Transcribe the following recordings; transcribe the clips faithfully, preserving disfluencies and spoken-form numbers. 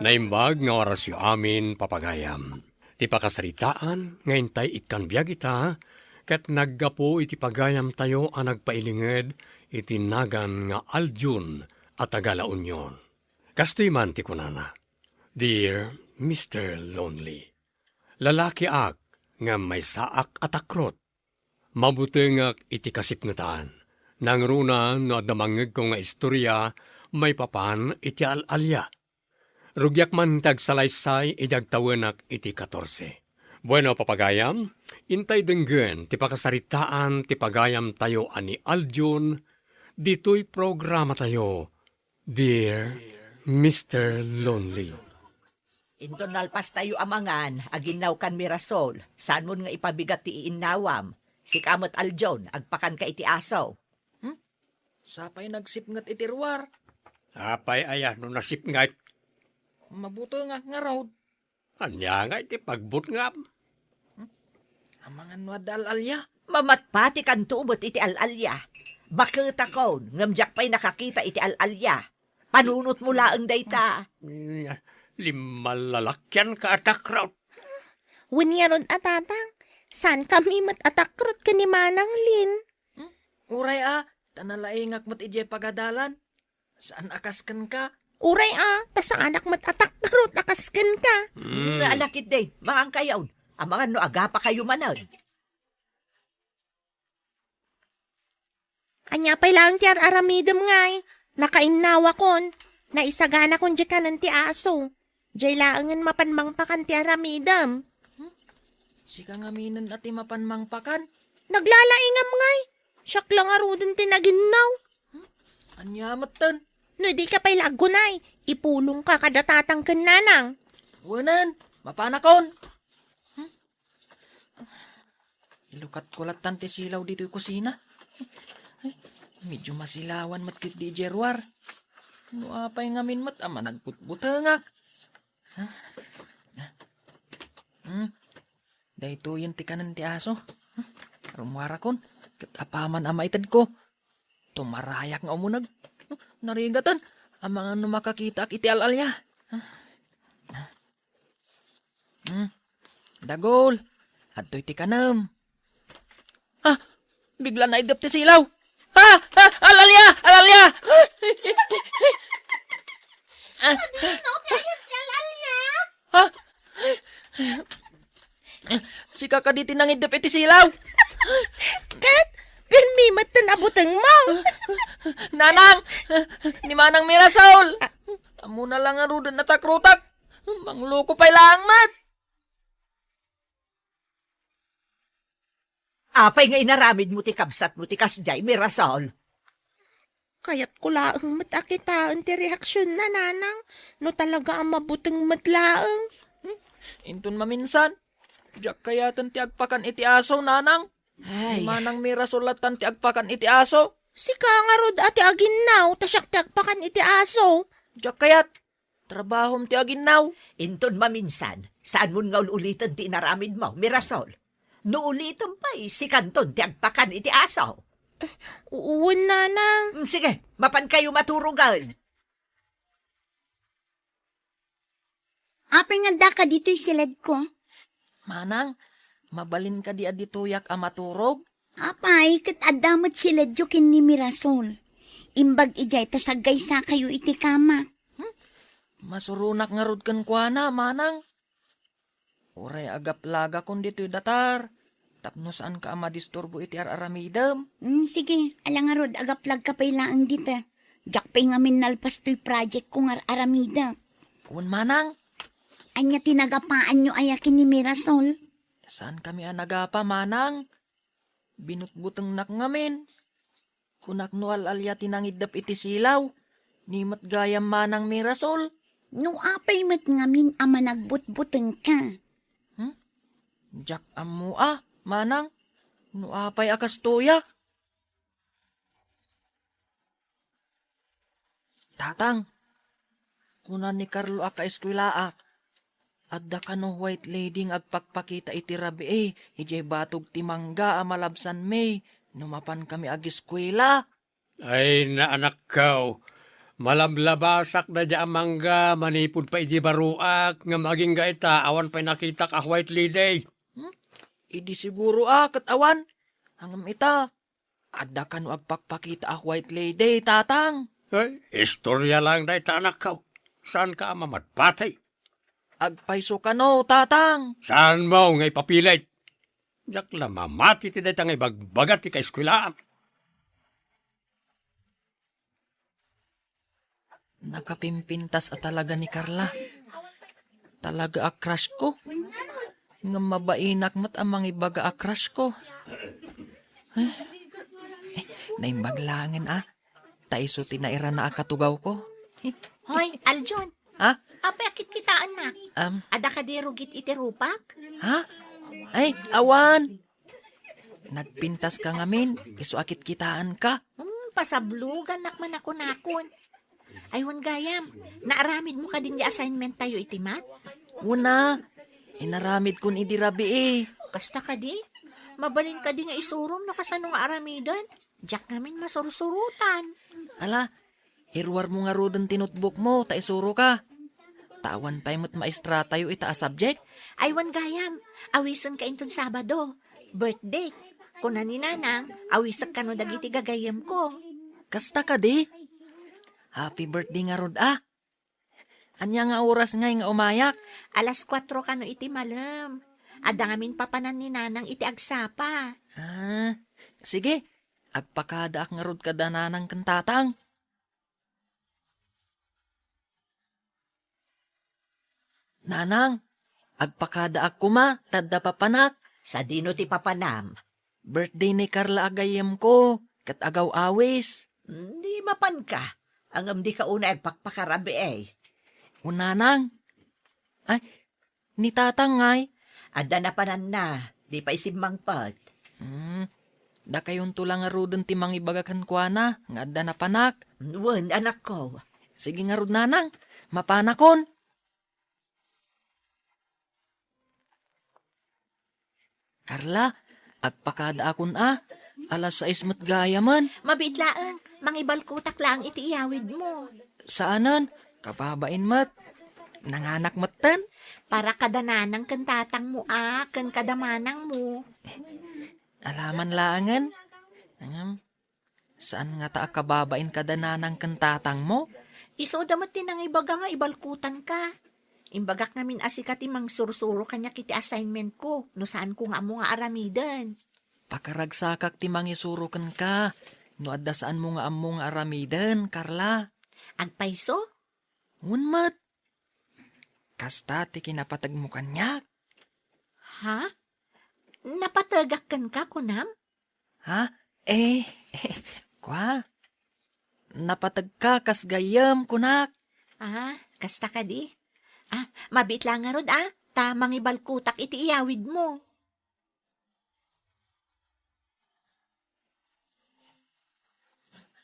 Naimbag nga orasyo amin, papagayam. Ti pakasaritaan nga intay ikkan biag ita, ket naggapu iti pagayamtayo a nagpailinged iti nagan nga Aljun a taga La Union. Kastoy man ti kunana, "Dear Mister Lonely, lalakiak ngem maysaak a takrot. Mabutengak iti kasipngetan. Nangruna no adda mangngegko nga istorya maipapan iti al-alia. Rugiak man ti agsalaysay idi agtawenak iti katorse." Bueno, papagayam, intay denggen ti pakasaritaan ti pagayamtayo a ni Aljun ditoy programatayo, Dear Mister Lonely. Inton nalpastayo a mangan, aginnaw kan Mirasol, saanmon nga ipabigat ti iinnawam. Sika met, Aljun, agpakanka iti aso. Hmm? Sapay nagsipnget iti ruar. Apay aya no nasipnget? Mabutengak ngarud. Ania nga iti pagbutngam? Hmm? Amangan no adda al-alia? Mamatpatikanto met iti al-alia. Baketakon, ngem diak pay nakakita iti al-alia. Panunotmo laeng dayta. Hmm, limmalalakianka a takrot. Wen ngarud a tatang, saankami met a takrot ken ni Manang Lin. Hmm? Uray a, ta nalaingak met idiay pagadalan. Saan a kas kenka? Uray a, ta saanak met a takrot a kas kenka. Hmm. Nga alakit din, mangankayon. Amangan no agapakayo manen. Ania pay laeng ti ar-aramidem ngay? Nakainnawakon. Naisaganakon diay kanen ti aso. Diay laengen mapan mangpakan ti aramidem. Hmm? Sika ngaminen a ti mapan mangpakan? Naglalaingam ngay. Siak la ngaruden ti naginnaw. Hmm? Ania metten? No dika pay la aggunay, ipulongka kada tatang ken nanang. Wenen, mapanakon. Hmm? Ilukatko lattan ti silaw ditoy kusina. Ay, medyo masilawan met ketdi idiay ruar. No apay ngamin met a managbutbutengak. Hmm? Daytoyen ti kanen ti aso. Hmm? Rummuarakon, ket apaman a maitedko, tumarayak nga umuneg. Hmm? Narigaten, amangan no makakitaak iti al-alia. Hmm? Dagul, adtoy ti kanem. Ah, bigla naiddep ti silaw. Ah, ah, al-alia, al-alia. Ah. Adino ti ayat ti al-alia? Ah. Sika kadi ti nangiddep iti silaw? Ket, pirmi met ti nabutengmo. Nanang, ni Manang Mirasol. Ammona la ngaruden a takrotak. Mangloko pay laeng met. Apay nga inaramidmo ti kabsatmo ti kasdiay, Mirasol? Kayatko laeng met a kitaen ti reaksionna, nanang, no talaga a mabuteng met laeng. Hmm? Inton maminsan, diak kayaten ti agpakan iti aso, nanang. Ay. Ni Manang Mirasol lattan ti agpakan iti aso. Sika ngarud a ti aginnaw, ta siak ti agpakan iti aso. Diak kayat. Trabahom ti aginnaw. Inton maminsan, saanmon nga ul-uliten ti inaramidmo, Mirasol. No ulitem pay, sikanton ti agpakan iti aso. Wen, nanang. Mm, sige, mapankayo maturogen. Apay nga addaka ditoy siledko? Manang, mabalin kadi a ditoyak a maturog? Apay, ket adda met siledyo ken ni Mirasol. Imbag idiay ta saggaysakayo iti kama. Hmm? Masuronak ngarud kenkuana, manang. Uray agaplagakon ditoy datar, tapno saanka a madisturbo iti ar-aramidem. Hmm, sige, ala ngarud, agaplagka pay laeng dita. Diak pay ngamin nalpas toy project ko nga ar-aramidek. Wen, manang. Ania ti nagapaanyo aya ken ni Mirasol? Saankami a nagapa, manang. Binutbutengnak ngamin. Kunak no al-alia ti nangiddep iti silaw, ni met gayam manang Mirasol. No apay met ngamin a managbutbutengka? Hmm? Diak ammo a, manang, no apay a kastoya. Tatang, kuna ni Carlo a kaeskuelaak, adda kano white lady nga agpakpakita iti rabii idiay batog ti mangga a malabsan May no mapankami ageskuela. Ay, naanakko, Malablabasak daydiay a mangga manipud pay idi baruak, ngem agingga ita, awan pay nakitak a white lady. Hmm? Idi siguro a ket awan. Ngem ita, adda kano agpakpakita a white lady, Tatang? Ay, istorya lang dayta, anakko. Saanka a mamatpatay? Agpayso kano, Tatang? Saanmo nga ipapilit? Diak la mamati ti dayta nga ibagbaga ti kaeskuelaan. Nakapimpintas a talaga ni Carla. Talaga a crush ko. Ngem mabainak met a mangibaga a crush ko. Eh, naimbag laengen a. Ta isu ti nairana a katugaw ko. Hoy, Aljon. Ha? Apay a kitkitaennak? Am. Adda kadi rugit iti rupak? Ha? Ay, awan. Nagpintaska ngamin, isu a kitkitaenka. Hmm, pasablogannak man a kunakon. Ay, wen gayam, naaramidmo kadi diay assignment tayo iti math? Wen a, inaramidkon idi rabii. Kasta kadi? Mabalin kadi nga isurom no kasano nga aramiden? Diak ngamin masursurotan. Ala, iruarmo ngaruden ti notebookmo ta isuroka. Ta awan pay met maestratayo ita a subject. Ay, wen gayam, awisenka inton Sabado. Birthday. Kuna ni Nanang, awisek kano dagiti gagayyemko. Kasta kadi? Happy birthday ngarud a. Ania nga oras ngay nga umayak? Alas kuatro kano iti malem. Adda ngamin papanan ni Nanang iti agsapa. Ah, sige. Agpakadaak ngarud kada Nanang ken Tatang. Nanang, agpakadaak koma, ta adda papanak. Sadino ti papanam? Birthday ni Carla a gayyemko, ket agaw-awis. Hmm, di mapanka, ngem dika unay agpakpakarabii. O Nanang. Ay, ni Tatang ngay? Adda napananna, di pay simmangpet. Hmm, dakayonto la ngaruden ti mangibaga kenkuana nga adda napanak. Wen, anakko. Sige ngarud, Nanang, mapanakon. Carla, agpakadaakon a. Alas sais met gayamen. Mabiit laeng, mangibalkotak laeng iti iyawidmo. Saanen, kababain met. Nanganak metten. Para kada Nanang ken Tatangmo a, ken kada manangmo. Alaman laengen. Ngem, saan ngata a kababain kada Nanang ken Tatangmo? Isuda met ti nangibaga nga ibalkotanka. Imbagak ngamin a sika ti mangsursuro kaniak iti assignmentko no saanko nga ammo nga aramiden. Pakaragsakak ti mangisuro kenka no adda saanmo nga ammo nga aramiden, Carla. Agpayso? Wen met. Kasta ti kinapategmo kaniak. Ha? Napategak kenka, kunam? Ha? Eh, kua? Napategka kas gayyem, kunak. Ah, kasta kadi? Ah, mabiit la ngarud, ah, ta mangibalkotak iti iyawidmo.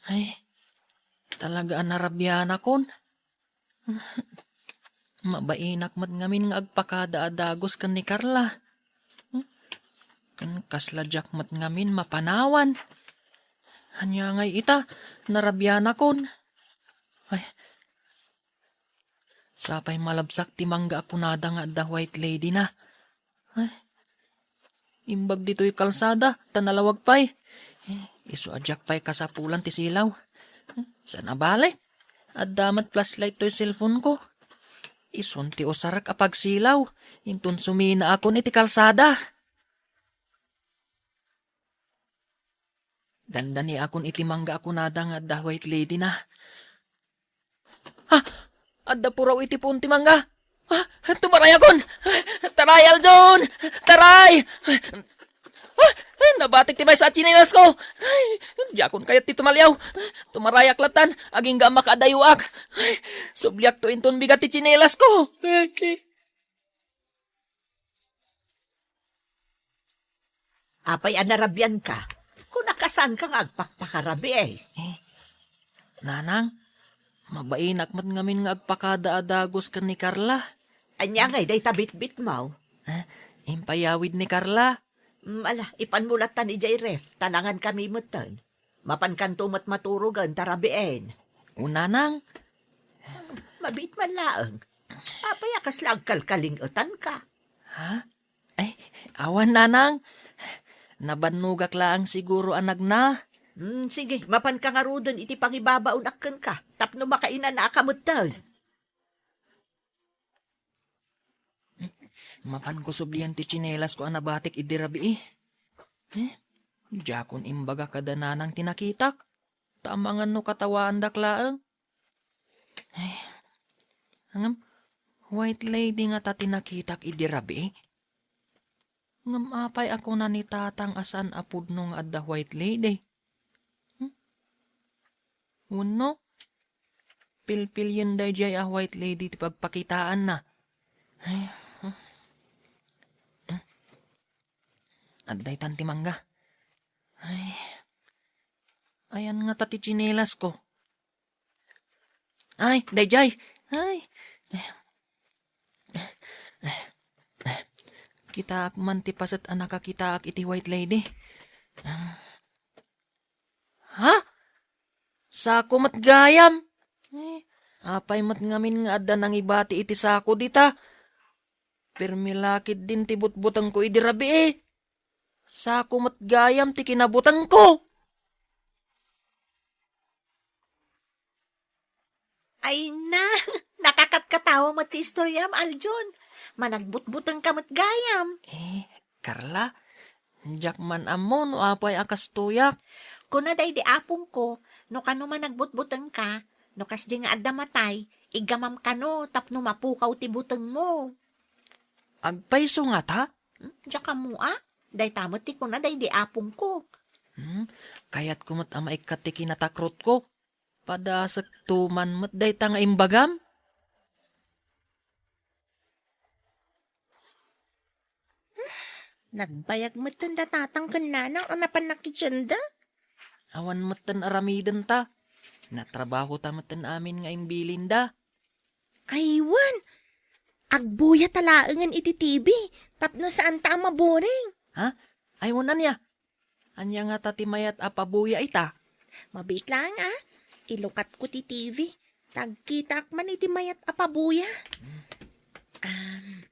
Ay, talaga a narabianakon. Mabainak met ngamin nga agpakada a dagus ken ni Carla. Ken kasla diak met ngamin mapanawan. Ania ngay ita, narabianakon. Ay, sapay malabsak ti mangga a kunada nga adda white lady na. Ay, imbag ditoy kalsada, ta nalawag pay. Eh, isu a diak pay kasapulan ti silaw. Saan a bale? Adda met flashlight toy cellphone ko. Isun ti usarek a pagsilaw, inton suminaakon iti kalsada. Dandaniakon iti mangga a kunada nga adda white lady na. Ah! Adda puraw iti puon ti mangga. Ah! Tumarayakon! Taray, Aljon! Taray! Ah! Nabatik ti maysa a tsinelas ko! Ay, diakon kayat ti tumaliaw. Tumarayak latan, agingga a makaadayoak. Ay, subliakto inton bigat ti tsinelas ko. Apay a narabianka? Kunak a saanka nga agpakpakarabii. Eh, Nanang, mabainak met ngamin nga agpakada a dagus ken ni Carla. Ania ngay dayta bitbitmo? Eh, impayawid ni Carla. Mm, ala, ipanmo lattan idiay ref, ta nangankami metten. Mapankanto met maturogen ta rabiin. O, nanang? Mabiit man laeng. Apay a kasla agkalkaling-etanka? Ha? Ay, awan, nanang. Nabannogak laeng siguro a nagna. Hmm, sige, mapanka ngaruden iti pangibabaonak kenka, tapno makainanaaka metten. Mapanko sublian ti tsinelasko a nabatik idi rabii. Eh, diakon imbaga kada nanang ti nakitak. Ta amangan no katawaandak laeng. Eh, ngem, White Lady ngata ti nakitak idi rabii? Ngem apay a kuna ni Tatang a saan a pudno nga adda White Lady? Hmm? Wenno, pilpilien daydiay a White Lady ti pagpakitaanna. Ay, hmm. Adda itan ti mangga. Ay, ayan ngata ti tsinelasko? Ay, daydiay. Ay. Kitaak man ti paset a nakakitaak iti White Lady. Ha? Sako met gayam? Eh, apay met ngamin nga adda nangibati iti sako dita? Permi la ketdin ti butbutengko idi rabii. Sako met gayam ti kinabutengko. Ay na, nakakatkatawa met ti istoriam, Aljon. Managbutbutengka met gayam. Eh, Carla, diak man ammo no apay a kastoyak. Kuna daydi apongko, no kano managbutbutengka, no kasdi nga adda matay, iggamam kano tapno mapukaw ti butengmo. Agpayso ngata? Hmm, diak ammo a? Dayta met ti kuna daydi apongko. Hmm, kayatko met a maikkat ti kinatakrotko. Padasekto man met dayta nga imbagam? Nagbayag metten da tatang ken nanang a napan nakidianda. Awan metten aramidenta. Natrabahota metten amin nga imbilinda. Aywan! Agbuyata laengen iti T V tapno saanta a maboring. Ha? Aywan ania? Ania ngata ti mayat a pabuya ita? Mabiit laeng a. Ilukatko ti T V. Ta agkitaak man iti mayat a pabuya. Um,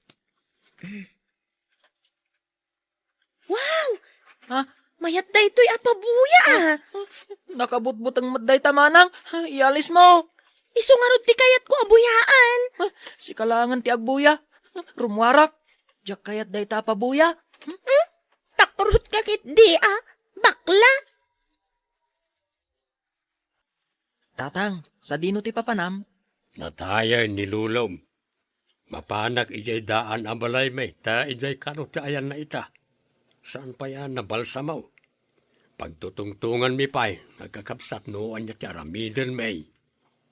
mm. Wow! Ha? Mayat daytoy a pabuya a. Nakabutbuteng met dayta manang. Ialismo. Isu ngarud ti kayatko a buyaan. Sika laengen ti agbuya. Rummuarak. Diak kayat dayta a pabuya. Hmm? Takrotka ketdi a. Bakla. Tatang, sadino ti papanam? Natayen ni lolom. Mapanak idiay daan a balaymi, ta idiay kano ti ayanna ita. Saan pay a nabalsamaw. Pagtutungtonganmi pay, nagkakabsat no ania ti aramidenmi.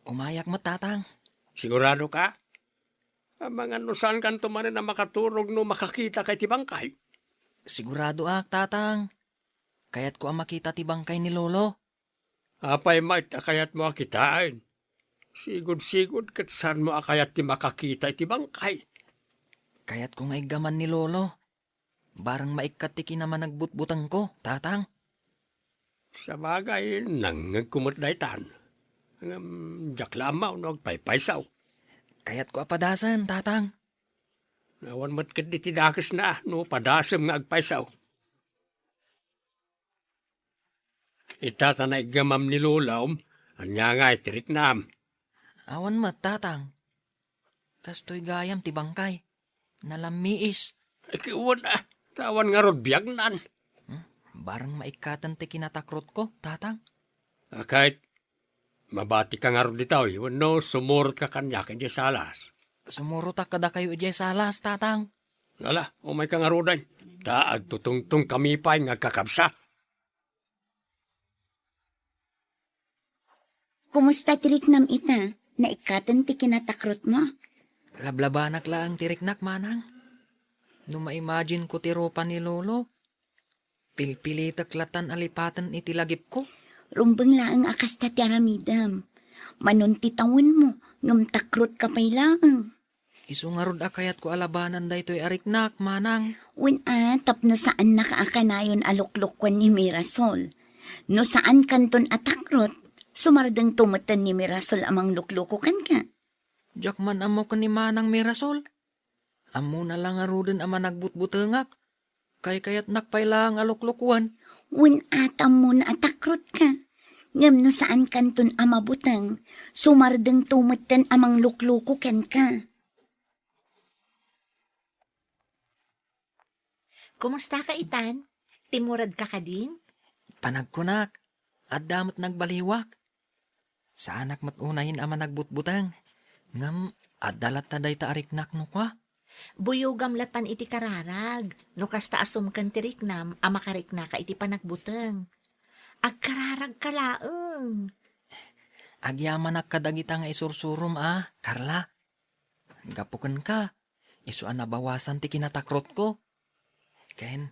Umayak met, tatang. Sigurado ka? Amangan no saan kanto manen a makaturog no makakita kay ti bangkay? Sigurado ak, tatang. Kayatko a makita ti bangkay ni lolo. Apay met a kayatmo a kitaen? Sigud-sigud ket saanmo a kayat ti makakita iti bangkay. Kayatko nga iggaman ni lolo. Bareng maikkat ti kinamanagbutbutengko, tatang. Sabagay, nangngegko met daytan. Ngem, diak la ammo no agpaypayso. Kayatko a padasen, tatang. Awan met ketdi ti dakesna no padasem nga agpayso. Ita ta naiggamam ni lolom, ania ngay ti riknam? Awan met, tatang. Kastoy gayam ti bangkay. Nalammiis. Ay, ket wen a, ta awan ngarud biagnan. Hmm? Bareng maikkaten ti kinatakrotko, tatang. Akay, mabatika ngarud ditoy, wenno sumurotka kaniak idiay salas? Sumurotak kadakayo idiay salas, tatang. Ala, umayka ngaruden, ta agtutungtongkami pay nga agkakabsat. Kumusta ti riknam ita? Naikkaten ti kinatakrotmo? Lablabanak laeng ti riknak, manang. No ma-imagine ko ti rupa ni lolo, pilpilitek latan a lipaten iti lagipko. Rumbeng laeng a kasta ti aramidem. Manon ti tawenmo, ngem takrotka pay laeng. Isu ngarud a kayatko a labanan daytoy a riknak, manang. Wen a, tapno saannaka a kanayon a luklukuen ni Mirasol. No saankanton a takrot, Sumardengto metten ni Mirasol a manglukluko kenka. Diak man ammo ken ni Manang Mirasol. Ammona la ngaruden a managbutbutengak. Kaykayatnak pay laeng a luklukuen. Wen, atammo a takrotka. Ngem no saankanton a mabuteng, sumardengto metten a manglukluko kenka. Kumustaka itan? Timmuredka kadin? Panagkunak, adda met nagbaliwak. Saanak met unayen a managbutbuteng, ngem adda latta dayta a riknak no kua. Buyogam latan iti kararag, no kasta a sumken ti riknam a makariknaka iti panagbuteng. Agkararagka laeng. Agyamanak kadagita nga isursurom a, Carla. Gapu kenka, isu a nabawasan ti kinatakrotko. Ken,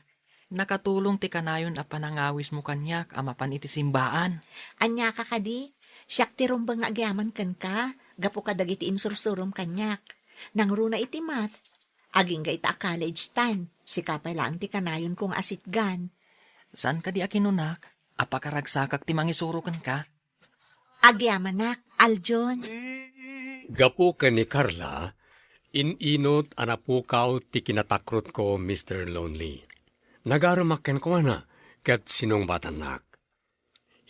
nakatulong ti kanayon a panangawismo kaniak a mapan iti simbaan. Aniaka kadi? Siak ti rumbeng nga agyaman kenka, gapu kadagiti insursurom kaniak. Nangruna iti math, agingga ita a college tan, sika pay laeng ti kanayonko nga asitgan. Saan kadi a kinunak a pakaragsakak ti mangisuro kenka? Agyamanak, Aljon. Gapu ken ni Carla, in-inut a napukaw ti kinatakrotko, Mister Lonely. Nagarumak kenkuana ket sinungbatannak.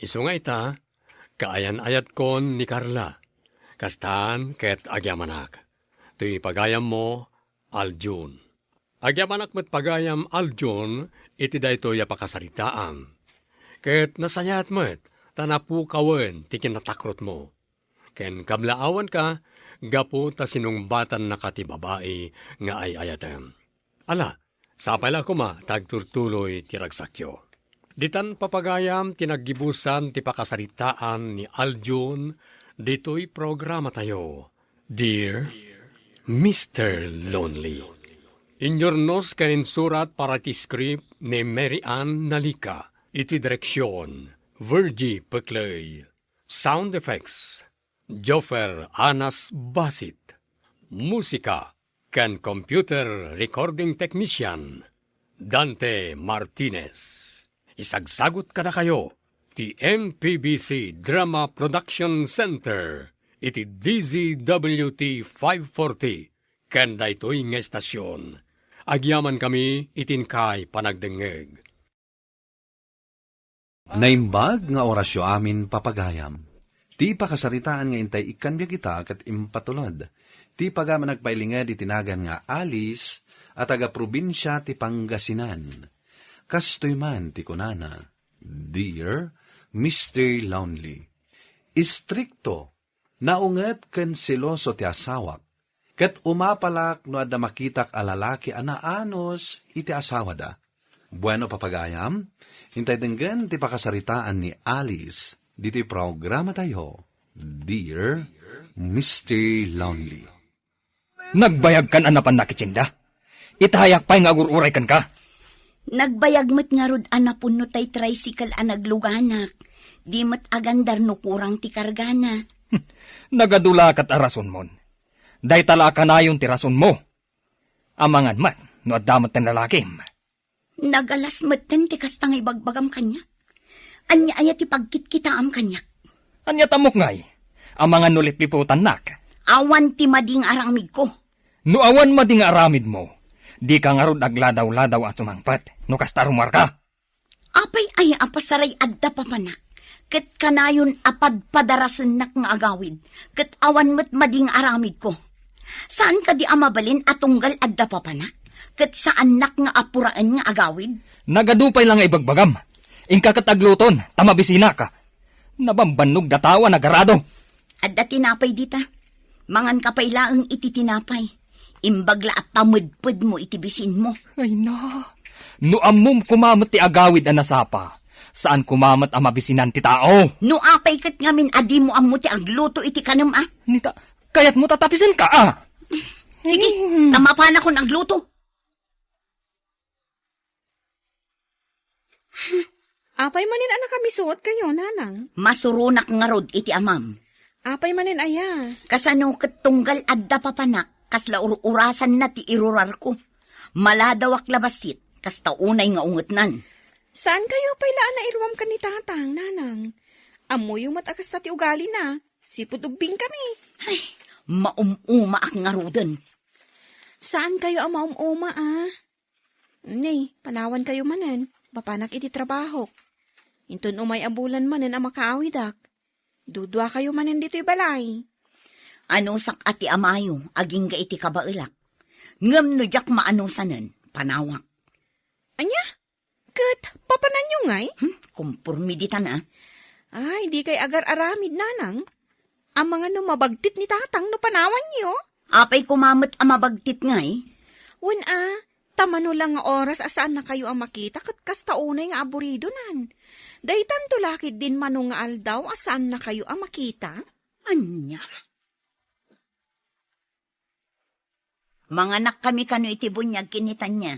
Isu nga ita, kaayan-ayatkon ni Carla. Kastan ket agyamanak. Toy pagayammo, Aljon. Agyamanak met pagayam, Aljon, iti daytoy a pakasaritaan. Ket nasayaat met ta napukawen ti kinatakrotmo. Ken kablaawanka gapu ta sinungbatannaka ti babai nga ay-ayatem. Ala, sapay la koma ta agturtuloy ti ragsakyo. Ditan papagayam ti naggibusan ti pakasaritaan ni Aljon ditoy programatayo. Dear Mister Lonely. Inyurnos ken insurat para ti script ni Mary Ann Nalica. Iti direksyon, Virgie Peclay. Sound effects, Joffer Anas Basit. Musika ken computer recording technician, Dante Martinez. Isagsagut kadakayo ti M P B C Drama Production Center iti D Z W T five forty ken daytoy nga estasion. Agyamankami iti inkay panagdengngeg. Naimbag nga orasyo amin, papagayam. Ti pakasaritaan nga intay ikkan biag ita ket impatulod ti pagayam a nagpailinged iti nagan nga Alice a taga-probinsia ti Pangasinan. Kastoy man ti kunana, Dear Mister Lonely, istrikto, naunget ken seloso ti asawak, ket umapalak no adda makitak a lalaki a naanus iti asawada. Bueno, papagayam, intay denggen ti pakasaritaan ni Alice ditoy programatayo, Dear Mister Lonely. Nagbayagkan a napan nakitsinda? Itayak pay nga agur-uray kenka. Nagbayag met ngarud a napunno tay tricycle a nagluganak. Di met agandar no kurang ti kargana. Nagadula ket a rasonmon. Dayta la a kanayon ti rasonmo. Amangan met no adda met ti lalakim. Nagalas metten ti kasta nga ibagbagam kaniak. Ania aya ti pagkitkitaam kaniak? Ania ta mukngay? Amangan no litliputannak. Awan ti madi nga aramidko. No awan madi nga aramidmo, dika ngarud agladaw-ladaw a sumangpet no kasta a rummuarka. Apay aya a pasaray adda papanak, ket kanayon a padpadarasennak nga agawid, ket awan met madi nga aramidko. Saan kadi a mabalin a tunggal adda papanak, ket saannak nga apuraen nga agawid? Nagadu pay la nga ibagbagam. Inka ket agluton, ta mabisinak. Nabambannog datawa nagarado. Adda tinapay dita. Manganka pay laeng iti tinapay. Imbag la a pamedpedmo iti bisinmo. Ay na, no ammom koma met ti agawid a nasapa, saan koma met a mabisinan ti tao. No apay ket ngamin a dimo ammo ti agluto iti kanem a? Nita, kayatmo ta tapisenka a? Sige, ta mapanakon agluto. Apay manen a nakamisuotkayo, nanang? Masuronak ngarud iti amam. Apay manen aya? Kasano ket tunggal adda papanak, kasla ur-urasanna ti irurarko. Maladawak la bassit, kasta unay nga ungetnan. Saankayo pay la a nairuam ken ni tatang, nanang? Ammoyo met a kasta ti ugalina. Sipud ubbingkami. Ay, maum-umaak ngaruden. Saankayo a maum-uma, a? Ne, panawankayo manen. Mapanak iti trabahok. Inton umay a bulan manen a makaawidak, duduakayo manen ditoy balay. Anusak a ti amayo, agingga iti kabaelak. Ngem no diak maanusanen, panawak. Ania? Ket papananyo ngay? Hmm, kumpormi ditan, a. Ay, dikay agar-aramid, nanang. Amangan no mabagtit ni tatang no panawanyo? Apay koma met a mabagtit ngay? Wen a, ta mano la nga oras a saannakayo a makita ket kasta unay nga aburidonan. Daytanto la ketdin mano nga aldaw a saannakayo a makita? Ania? Manganakkami kano iti buniag ken ni Tania.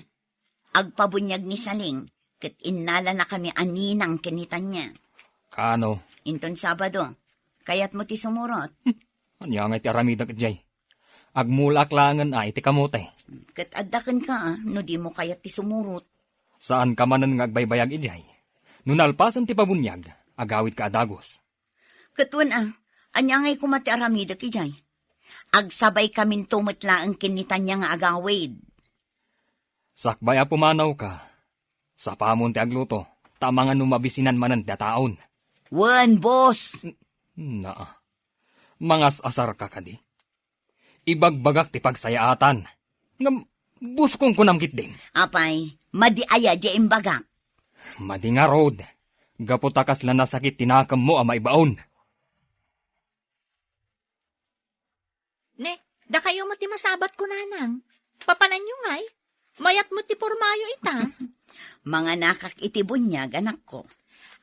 Agpabuniag ni Saling, ket innalanakami a ninang ken ni Tania. Kano? Inton Sabado. Kayatmo ti sumurot? Hmm. Ania ngay ti aramidek idiay? Agmulaak laengen a iti kamote. Ket adda kenka, a, no dimo kayat ti sumurot. Saanka manen nga agbaybayag idiay. No nalpasen ti pabuniag, agawidka a dagus. Ket wen a, ania ngay koma ti aramidek idiay? Agsabaykaminto met laeng ken ni Tania nga agawid. Sakbay a pumanawka, sapamon ti agluto, ta amangan no mabisinan manen ti ataon. Wen, boss! N-, naa. Mangas-asarka kadi? Ibagbagak ti pagsayaatan. Ngem, boss, kunkunam ketdin. Apay, madi aya diay imbagak? Madi ngarud. Gapu ta kasla nasakit ti nakemmo a maibaon. Ne, dakayo met ti masabatko, nanang. Papananyo ngay? Mayat met ti pormayo ita. Manganakak iti buniag, anakko.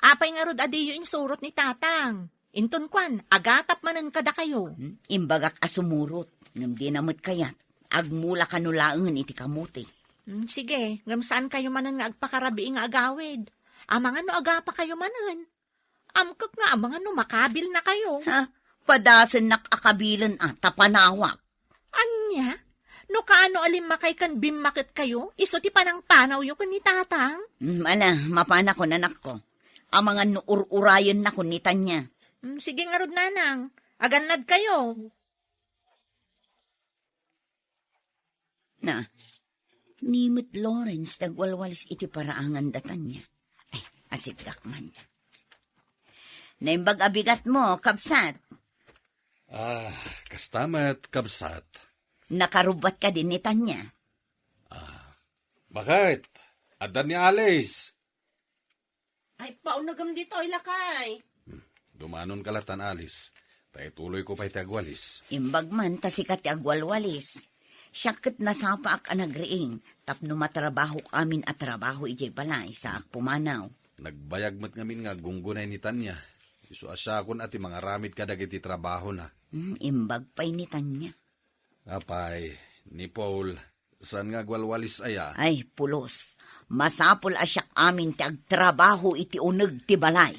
Apay ngarud a diyo insurot ni tatang? Inton kuan, agatap manen kadakayo. Hmm, imbagak a sumurot, ngem dina met kayat. Agmula kano laengen iti kamote. Hmm, sige, ngem saankayo manen nga agpakarabii nga agawid. Amangan no agapakayo manen. Amkek nga amangan no makabilnakayo. Ha? Padasennak a kabilen a, ta panawak. Ania? No kaano a limmakay ken bimmaketkayo, isu ti panangpanawyo ken ni tatang? Mm, ala, mapanakon, anakko. Amangan no ur-urayennakon ni Tania. Mm, sige ngarud, nanang. Agannadkayo. Na, ni met Lawrence ti agwalwalis iti paraangan da Tania. Ay, asidgak man. Naimbag a bigatmo, kabsat. Ah, kasta met, kabsat. Nakarubbat kadi ni Tania? Ah, baket? Adda ni Alice. Ay, paunagem ditoy, lakay. Hmm, dumanonka latan, Alice. Ta ituloyko pay ti agwalis. Imbag man ta sika ti agwalwalis. Siak ket nasapaak a nagriing tapno matrabahok amin a trabaho idiay balay, saak pumanaw. Nagbayag met ngamin nga aggunggunay ni Tania. Isu a siakon a ti mangaramid kadagiti trabahona. Hmm, imbag pay ni Tania. Apay, ni Paul, saan nga agwalwalis aya? Ay, pulos. Masapul a siak amin ti agtrabaho iti uneg ti balay.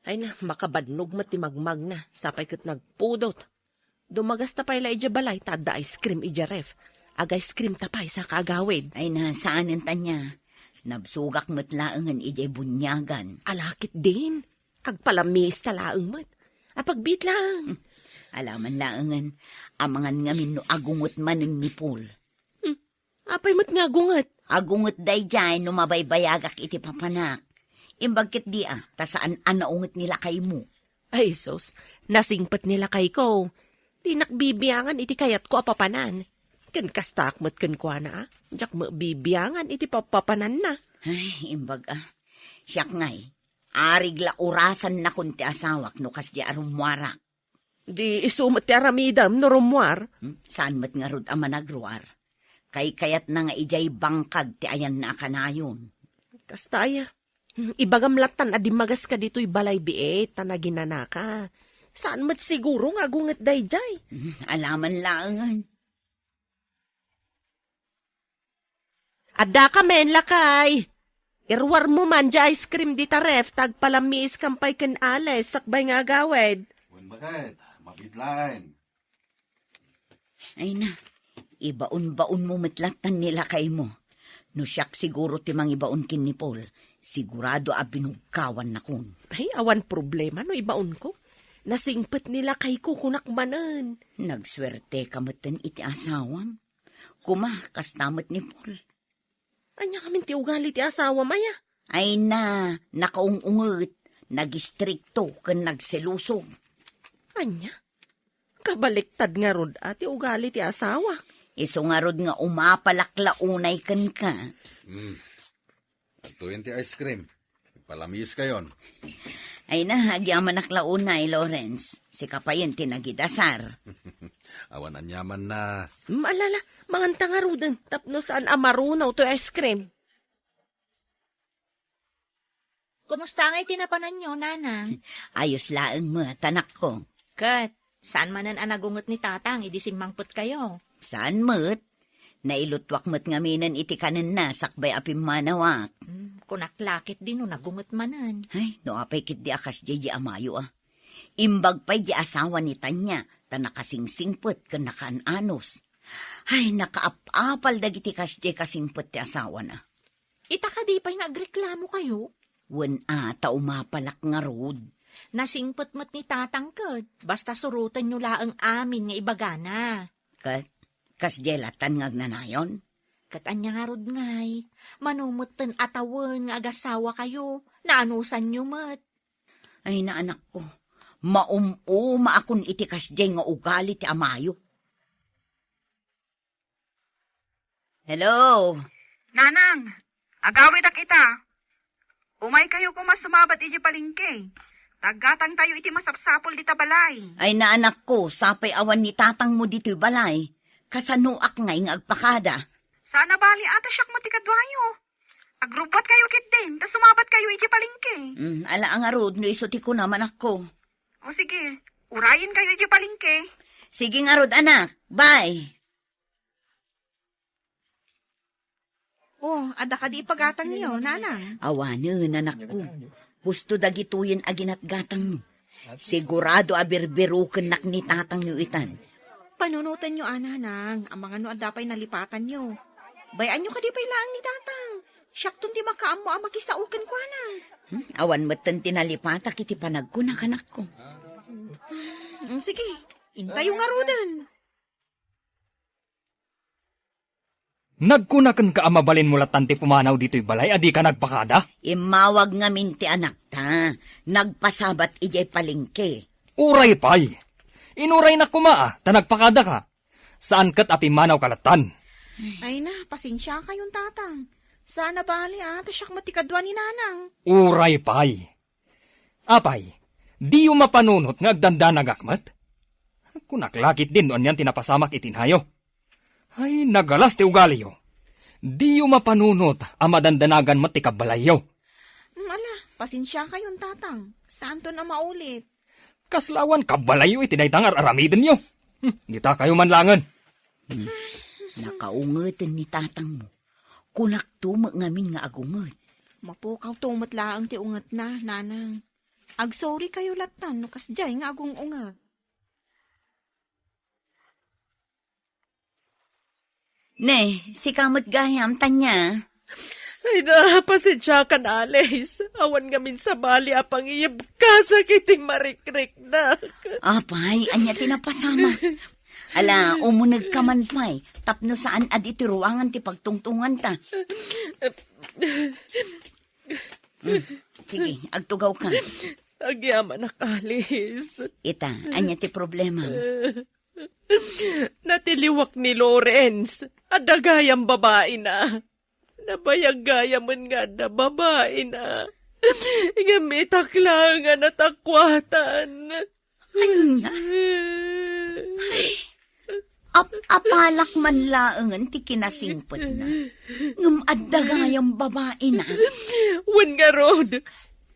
Ay na, makabannog met ti magmagna, sapay ket nagpudot. Dumagasta pay la idiay balay ta adda ice cream idiay ref. Ag-ice cream ta pay sa kaagawid. Ay na, saanen Tania. Nabsogak met laengen idiay buniagan. Ala ketdin. Agpalamiis ta laeng met. Apagbiit laeng. Hmm. Alaman laengen, amangan ngamin no agunget manen ni Paul. Hmm. Apay met nga agunget? Agunget daydiay no mabaybayagak iti papanak. Imbag ketdi a, ta saan a naunget ni lakaymo. Ay, sus, nasingpet ni lakayko. Dinak bibiangan iti kayatko a papanan. Ken kastaak met kenkuana, a. Diak met bibiangan iti papapananna. Ay, imbag a. Siak ngay, arig la urasannakon ti asawak no kasdi a rummuarak. Di isu met ti aramidem no rummuar? Hmm? Saan met ngarud a managruar? Kaykayatna nga idiay bangkag ti ayanna a kanayon. Kasta aya. Hmm, ibagam lattan a dimmagaska ditoy balay biit ta naginanaka. Saan met siguro nga agunget daydiay? Hmm, alaman laengen. Addaka men, lakay. Iruarmo man diay ice cream dita ref, ta agpalamiiskam pay ken Alice sakbay nga agawid. Wen, baket, mabiit laeng. Ay na, ibaon-baonmo met lattan ni lakaymo. No siak siguro ti mangibaon ken ni Paul, Sigurado a binugkawannakon. Ay, awan problema no ibaonko. Nasingpet ni lakayko, kunak manen. Nagsuerteka metten iti asawam. Kuma, kasta met ni Paul. Ania ngamin ti ugali ti asawam, aya? Ay na, nakaung-unget, nagistrikto, ken nagseloso. Ania? Kabaliktad ngarud a ti ugali ti asawa. Isu ngarud nga umapalak la unay kenka. Hmm. Adtoyen ti ice cream. Palamiskayon. Ay na, agyamanak la unay, Lawrence. Sika payen ti nagidasar. Awan aniamanna. Mm, alala, manganta ngaruden, tapno saan a marunaw toy ice cream. Kumusta ngay ti napananyo, Nanang? Ayos laeng met, anakko. Ket, saan manen a nagunget ni Tatang idi simmangpetkayo? Saan met? Nailutuak met ngaminen iti kanenna sakbay a pimmanawak. Hmm, kunak la ketdi no nagunget manen. Ay, no apay ketdi a kasdiay di amayo, a. Imbag pay di asawa ni Tanya, ta nakasingsingpet ken nakaan-anus. Ay, nakaap-apal dagiti kasdiay kasingpet ti asawana. Ita kadi pay nga agreklamokayo? Wen a, ta umapalak ngarud. Nasingpet met ni Tatang ket, basta surotenyo laeng amin nga ibagana. Ket, kasdiay lattan nga agnanayon? Ket ania ngarud ngay, mano metten a tawen nga agasawakayo, naanusanyo met. Ay, naanakko, maum-umaakon iti kasdiay nga ugali ti amayo. Hello? Nanang, agawidak ita. Umaykayo koma sumabat idiay palengke. Taggatangtayo iti masapsapul dita balay. Ay, naanakko, sapay awan ni tatangmo ditoy balay. Kasanoak ngay nga agpakada? Saan a bali a ta siak met ti kaduayo. Agrubbuatkayo ketdin, ta sumabatkayo idiay palengke. Mm, ala ngarud no isu ti kunam, anakko. O sige, urayenkayo idiay palengke. Sige ngarud, anak. Bye. Oh, adda kadi ipagatangyo, nanang? Awanen, anakko. Husto dagitoyen a ginatgatangmo. Sigurado a birbirukennak ni tatangyo itan. Panunotenyo a, nanang, amangan no adda pay nalipatanyo. Bay-anyo kadi pay laeng ni tatang. Siakton ti makaammo a makisao kenkuana. Hmm, awan metten ti nalipatak iti panagkunak, anakko. Mm, sige, intayo ngaruden. Nagkuna kenka a mabalinmo lattan ti pumanaw ditoy balay a dika nagpakada? Immawag ngamin ti anakta. Nagpasabat idiay palengke. Uray pay. Inuraynak koma a, ta nagpakadaka. Saan ket a pimmanawka lattan. Ay na, pasensiakayon, tatang. Saan a bali a, ta siak met ti kadua ni nanang. Uray pay. Apay, diyo mapanunot nga agdandanagak met? Kunak la ketdin no anian ti napasamak iti inayo. Ay, nagalas ti ugaliyo. Diyo mapanunot a madandanagan met ti kabbalayyo. Mm, ala, pasensiakayon, tatang. Saanton a maulit. Kasla awan kabbalayyo iti dayta nga ar-aramidenyo. Hmm, ditakayo man laengen. Hmm. Nakaungeten ni tatangmo. Kunakto met ngamin nga agunget. Mapukawto met laeng ti ungetna, nanang. Agsorikayo lattan no kasdiay nga agung-unget. Ne, sika met gayam, Tanya. Ay na, pasensiakan, Alice. Awan ngamin sabali a pangiyebkasak iti marikriknak. Apay, ania ti napasamak? Ala, umunegka man pay, tapno saan a di ti ruangan ti pagtungtunganta. Mm, sige, agtugawka. Agyamanak, Alice. Ita, ania ti problema? Natiliwak ni Lawrence. Adda gayam babaina. Nabayag gayamen nga adda babaina. Ngem itak laeng a natakuatan. Ania? Ay, ap-apalak man laengen ti kinasingpetna. Ngem adda gayam babaina. Wen ngarud,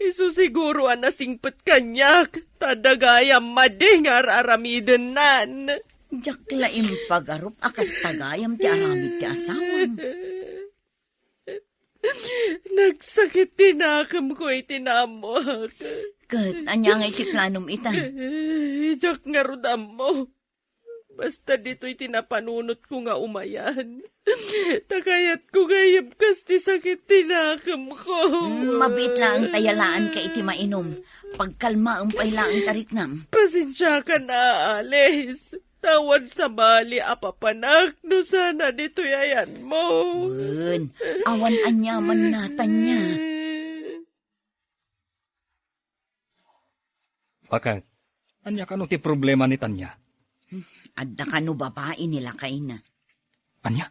isu siguro a nasingpet kaniak, ta adda gayam madi nga ar-aramidennan. Diak la impagarup a kasta gayam ti aramid ti asawam. Nagsakit ti nakemko iti naammoak. Ket ania nga iti planom ita? Diak ngarud ammo. Basta ditoy ti napanunotko nga umayan. Ta kayatko gayyem kas ti sakit ti nakemko. Mm, mabiit laeng ta yalaanka iti mainum. Pagkalmaem pay laeng ta riknam. Pasensiakan a, Alice. Ta awan sabali a papanak no saan a ditoy ayanmo. Wen, awan aniamanna, Tanya. Bakit? Ania kano ti problema ni Tanya? Adda kano babai ni lakayna. Ania?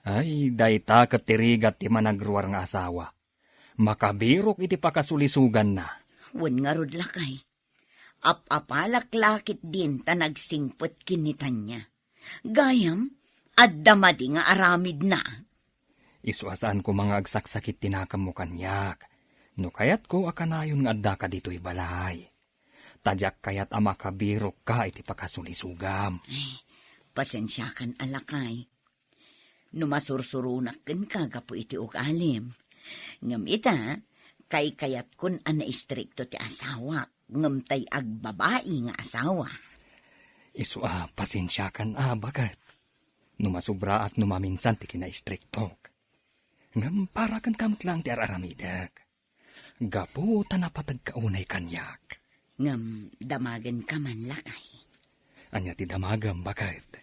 Ay, dayta ket ti rigat ti managruar nga asawa. Makabirok iti pakasulisuganna. Wen ngarud, lakay. Ap-apalak la ketdin ta nagsingpet ken ni Tanya. Gayam, adda madi nga aramidna. Isu a saan koma nga agsaksakit ti nakemmo kaniak. No kayatko a kanayon nga addaka ditoy balay. Ta diak kayat a makabirokka iti pakasulisugam. Ay, pasensiakan a, lakay. No masursuronak kenka gapu iti ugalim. Ngem ita, kaykayatkon a naistrikto ti asawak, ngem tay agbabai nga asawa. Isu a, pasensiakan a, baket. No masubraak no maminsan ti kinaistriktok. Ngem para kenka met laeng ti ar-aramidek. Gapu ta napategka unay kaniak. Ngem damagenka man, lakay. Ania ti damagem, baket?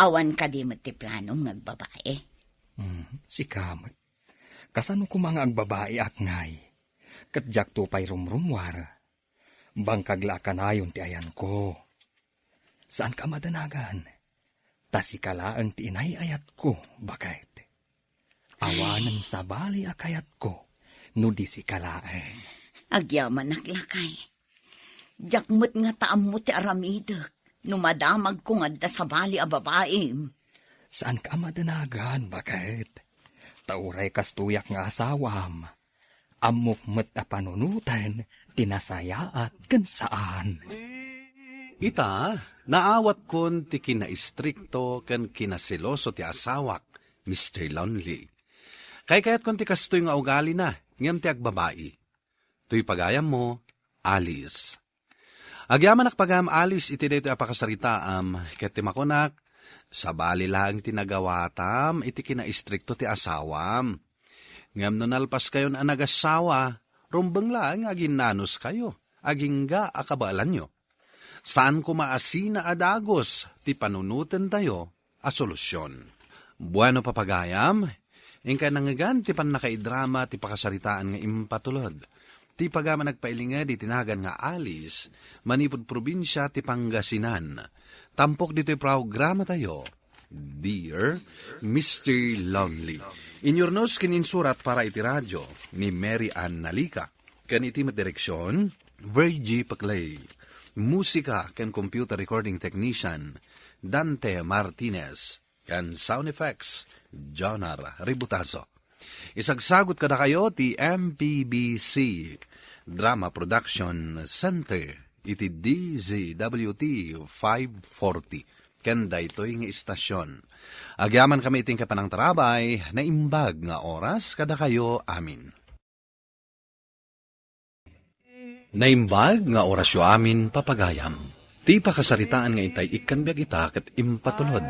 Awan kadi met ti planom nga agbabai? Hmm, sika met. Kasano koma nga agbabaiak ngay? Ket diakto pay rumrumuar. Bangkag la a kanayon ti ayanko. Saanka a madanagan. Ta sika laeng ti inay-ayatko, baket. Awanen sabali a kayatko no di sika laeng. Agyamanak, lakay. Diak met ngata ammo ti aramidek no madamagko nga adda sabali a babaim. Saanka a madanagan, baket. Ta uray kastoyak nga asawam, ammok met a panunoten ti nasayaat ken saan. Ita, naawatkon ti kinaistrikto ken kinaseloso ti asawak, Mister Lonely. Kaykayatkon ti kastoy nga ugalina, ngem ti agbabai. Toy pagayammo, Alice. Agyamanak pagayam, Alice, iti daytoy a pakasaritaam, ket ti makunak, sabali laeng ti nagawatam iti kinaistrikto ti asawam. Ngem no nalpaskayon a nagassawa, rumbeng laeng nga aginnanuskayo, agingga a kabaelanyo. Saan koma a sina a dagus ti panunotentayo a solusion. Bueno, papagayam, inkay nangngegan ti pannakaidrama ti pakasaritaan nga impatulod. Ti pagayam a nagpailinged iti nagan nga Alice, manipud probinsia ti Pangasinan. Tampok ditoy programatayo, Dear Mister Lonely. Inyurnos ken insurat para iti radio ni Mary Ann Nalica. Ken iti met direksion, Virgie Paclay. Musika ken computer recording technician, Dante Martinez. Ken sound effects, Jonar Ributazo. Isagsagut kadakayo ti M P B C Drama Production Center iti D Z W T five forty. Ken daytoy nga istasion. Agyamankami iti panangtarabay, naimbag nga oras kadakayo amin. Naimbag nga orasyo amin, papagayam. Ti pakasaritaan nga intay ikkan biag ita ket impatulod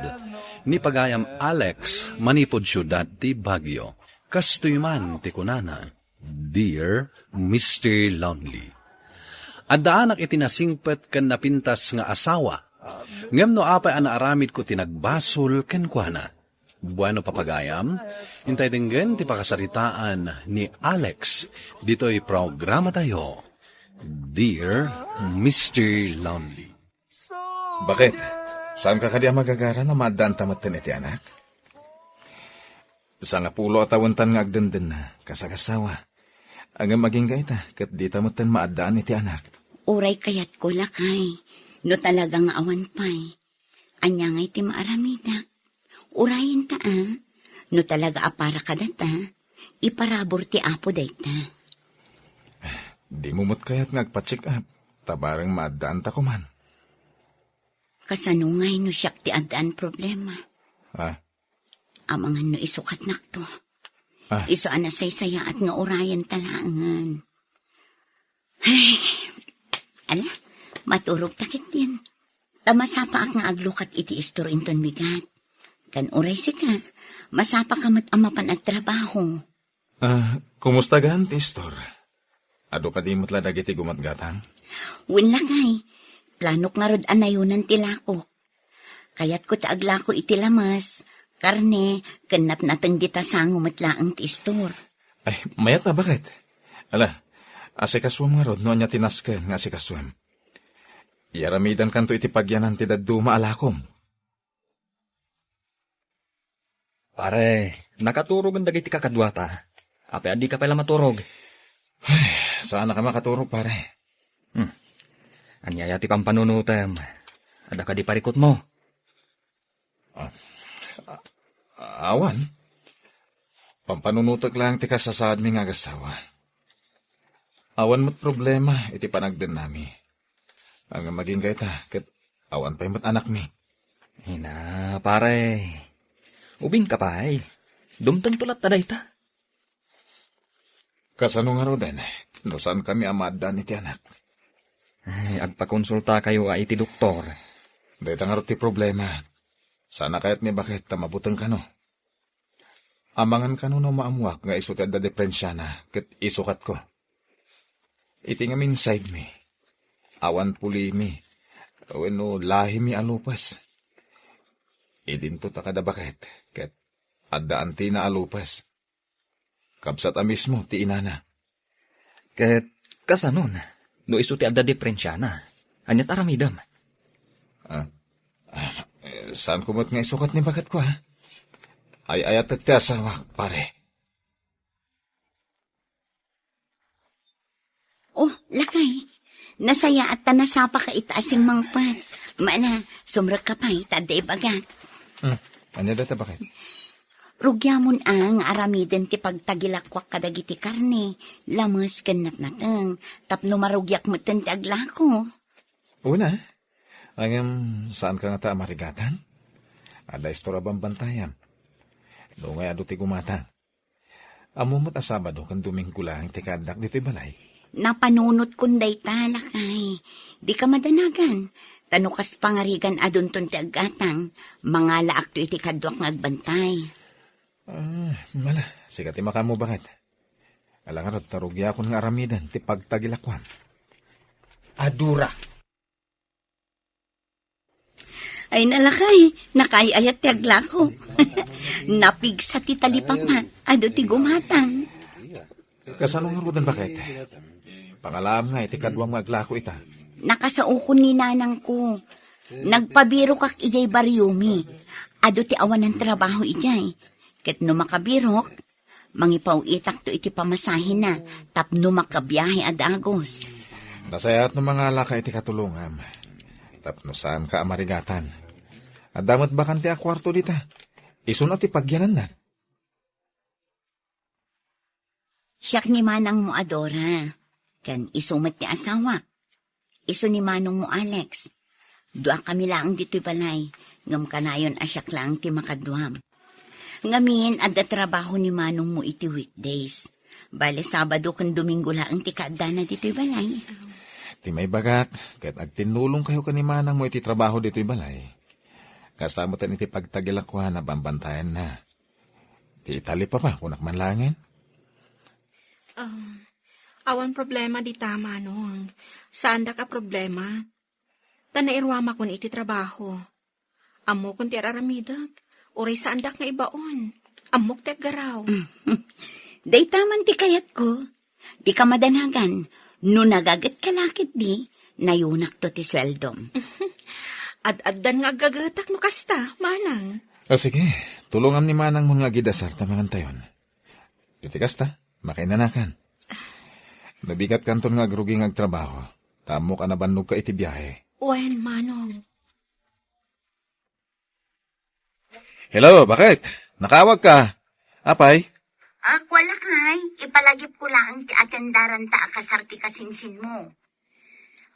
ni pagayam Alex manipud siudad ti Baguio. Kastoy man ti kunana, Dear Mister Lonely. Addaanak iti nasingpet ken napintas nga asawa. Ngem no apay a naaramidko ti nagbasol kenkuana? Bueno, papagayam, intay denggen ti pakasaritaan ni Alex ditoy programatayo, Dear Mister Lonely. Baket, saanka kadi a magagara no maaddaanta metten iti anak? Sangapulo a tawentan nga agdendenna, kas agassawa. Ngem agingga ita, ket dita metten maaddaan iti anak. Uray kayatko, lakay, no talaga nga awan pay. Ania ngay ti maaramidak? Urayenta, a. No talaga a para kadata, iparabur ti Apo dayta. Dimo met kayat nga agpa-check up, ta bareng maaddaanta koman. Kasano ngay no siak ti addaan problema? Ah? Amangan no isukatnakto. Ah. Isu a nasaysayaat nga urayenta laengen. Ay, ala, maturogta ketdin. Ta masapaak nga aglukat iti istor inton bigat. Ken uray sika, masapaka met a mapan agtrabaho. Ah, kumusta gaan ti istor? Adu kadi met la dagiti gumatgatang? Wen lakay, planok ngarud a nayonan ti lakok. Kayatko ti aglako iti lames, karne, ken natnateng dita sango met laeng ti istor. Ay, mayat a baket. Ala, asikasuem ngarud no ania ti nasken nga asikasuem. Iaramidankanto iti pagyanan ti dadduma a lakom. Pare, nakaturogen dagiti kakaduata. Apay a dika pay la maturog? Ay, saan a ka makaturog, pare. Hmm. Ania aya ti pampanunotem? Adda kadi parikutmo? Ah, a-, awan. Pampanunotek laeng ti kasasaadmi nga agassawa. Awan met problema iti panagdennami. Ngem agingga ita, ket awan pay met anakmi. Ina, pare. Ubingka pay. Dumtengto latta dayta. Kasano ngaruden, no saankami a maaddaan iti anak? Ay, agpakonsultakayo a iti doktor. Dayta ngarud ti problema. Saan a kayat ni baket ta mabuteng kano. Amangan kano no maammoak nga isu ti adda diperensiana ket isukatko. Iti ngamin side mi, awan pulimi, wenno lahimi a lupes. Idinto ta kada baket, ket adda antina a lupes. Kabsat a mismo ti inana. Ket kasanon, no isu ti adda diperensiana, ania ti aramidem? Ah, ah, eh, saanko met nga isukat ni baketko, ha? Ay-ayatek ti asawak, pare. Oh, lakay. Nasayaat ta nasapaka ita a simmangpet. Mala, sumrekka pay, ta adda ibagak. Hmm. Ania dayta, baket? Rugiamon a nga aramiden ti pagtagilakuak kadagiti karne, lames ken natnateng, tapno marugiak metten ti aglako. Una, ngem saanka ngata a marigatan? Adda istor a bambantayam. Nungay adu ti gumatang. Ammo met a Sabado ken Domingo laeng ti kaaddak ditoy balay. Napanunotkon dayta, lakay. Dika madanagan. Ta no kas pangarigan adunton ti aggatang, mangalaakto iti kaduak nga agbantay. Ah, mala, sika ti makaammo, baket. Ala ngarud, ta rugiakon nga aramiden ti pagtagilakuam. Adura. Ay, nalakay, nakaay-ayat ti aglako. Napigsa ti talipapa, adu ti gumatang. Kasano ngaruden, baket? Pangalaam nga iti kaduam nga aglako ita. Nakasaokon ni nanangko. Nagpabirokak idiay bariomi. Adu ti awanan trabaho idiay. Ket no makabirok, mangipaw-itakto iti pamasahena tapno makabiahe a dagus. Nasayaat no mangalaka iti katulongam. Tapno saanka a marigatan. Adda met bakante a kuarto dita. Isuna ti pagyananna. Siak ni manangmo a Dora, ken isu met ti asawak. Isu ni manongmo Alex. Duakami laeng ditoy balay, ngem kanayon a siak laeng ti makaduam. Ngamin, adda trabaho ni manongmo iti weekdays. Bale, Sabado ken Domingo laeng ti kaaddana ditoy balay. Ti maibagak, ket agtinnulongkayo ken ni manangmo iti trabaho ditoy balay. Kasta met iti pagtagilakuan a bambantayanna. Ti talipapa, kunak man laengen? Um, awan problema dita, Manong. Saandak a problema. Ta nairuamakon iti trabaho. Ammokon ti ar-aramidek. Uray saandak nga ibaon. Ammok ti aggaraw. Dayta man ti kayatko. Dika madanagan. No nagagetka la ketdi, nayonakto ti sueldom. Ad-addan nga aggagetak no kasta, Manang. Ah, sige. Tulongam ni manangmon nga agidasar ta mangantayon. Iti kasta, makainanakan. Nabigatkanton nga agrugi nga agtrabaho. Ta ammok a nabannogka iti biahe. Wen, Manong. Hello, baket? Nakaawagka? Apay? Ah, kuan lakay, ipalagipko laeng ti atendaranta a kasar ti kasinsinmo.